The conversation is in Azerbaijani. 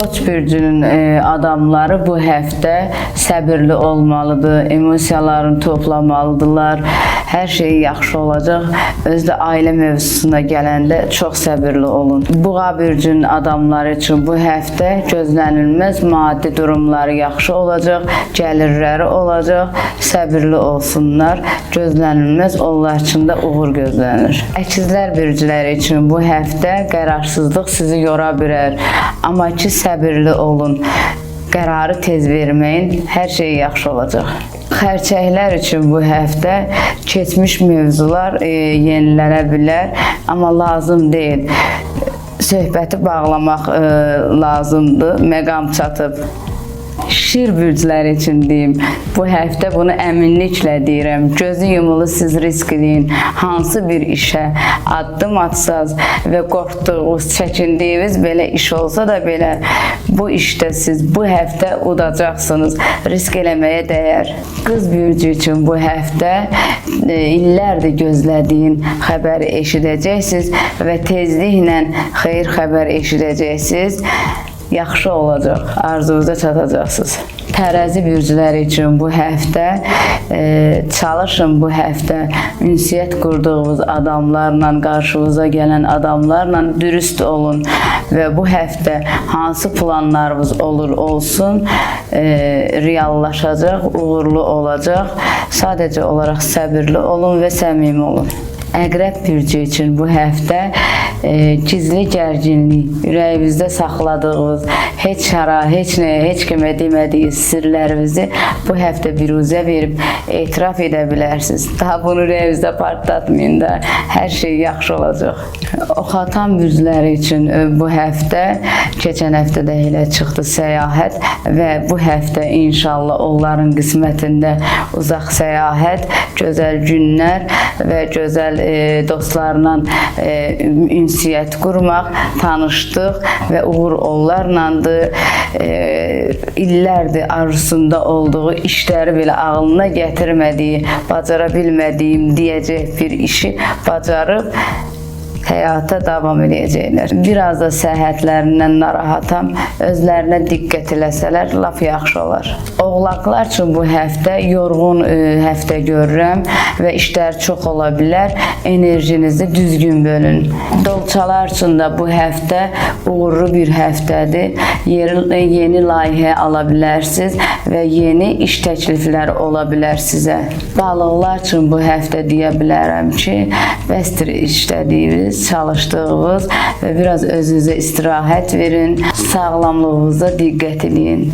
Qoç bürcünün adamları bu həftə səbirli olmalıdır, emosiyalarını toplamalıdırlar. Hər şey yaxşı olacaq. Özü də ailə mövzusuna gələndə çox səbirli olun. Buğa bürcünün adamları üçün bu həftə gözlənilməz maddi durumları yaxşı olacaq, gəlirləri olacaq. Səbirli olsunlar. Gözlənilməz onlar üçün də uğur gözlənir. Əkizlər bürcləri üçün bu həftə qərarsızlıq sizi yora bilər. Amma ki səbirli olun. Qərarı tez verməyin, hər şey yaxşı olacaq. Xərçənglər üçün bu həftə keçmiş mövzular yenilənə bilər, amma lazım deyil. Söhbəti bağlamaq lazımdır, məqam çatıb. Şir bürcləri üçün deyim, bu həftə bunu əminliklə deyirəm. Gözü yumulu siz risk eləyin. Hansı bir işə addım atsaz və qorxduğunuz, çəkindiyiniz belə iş olsa da belə bu işdə siz bu həftə udacaqsınız. Risk eləməyə dəyər. Qız bürcü üçün bu həftə illərdir gözlədiyin xəbəri eşidəcəksiniz və tezliklə xeyir xəbər eşidəcəksiniz. Yaxşı olacaq, arzunuza çatacaqsınız. Tərəzi bürcləri üçün bu həftə çalışın bu həftə ünsiyyət qurduğunuz adamlarla, qarşınıza gələn adamlarla dürüst olun və bu həftə hansı planlarınız olur olsun reallaşacaq, uğurlu olacaq. Sadəcə olaraq səbirli olun və səmimi olun. Əqrəb bürcü üçün bu həftə gizli gərginlik, ürəyinizdə saxladığınız, heç hara, heç nəyə, heç kimə demədiyiniz sirlərinizi bu həftə biruzə verib etiraf edə bilərsiniz. Daha bunu ürəyinizdə partlatmayın da, hər şey yaxşı olacaq. Oxatan bürcləri üçün bu həftə, keçən həftə də elə çıxdı səyahət və bu həftə inşallah onların qismətində uzaq səyahət, gözəl günlər və gözəl dostlarla ünsiyyət qurmaq, tanışdıq və uğur onlarlandır. İllərdir arzusunda olduğu işləri belə ağlına gətirmədiyi, bacara bilmədiyim deyəcək bir işi bacarıb həyata davam edəcəklər. Biraz da səhhətlərindən narahatam. Özlərinə diqqət eləsələr lap yaxşı olar. Oğlaqlar üçün bu həftə yorğun həftə görürəm və işlər çox ola bilər. Enerjinizi düzgün bölün. Dolçalar üçün də bu həftə uğurlu bir həftədir. Yeni layihə ala bilərsiniz və yeni iş təklifləri ola bilər sizə. Balıqlar üçün bu həftə deyə bilərəm ki, bəsdir işlədiyiniz, çalışdığınız və biraz özünüzə istirahət verin, sağlamlığınıza diqqət eləyin.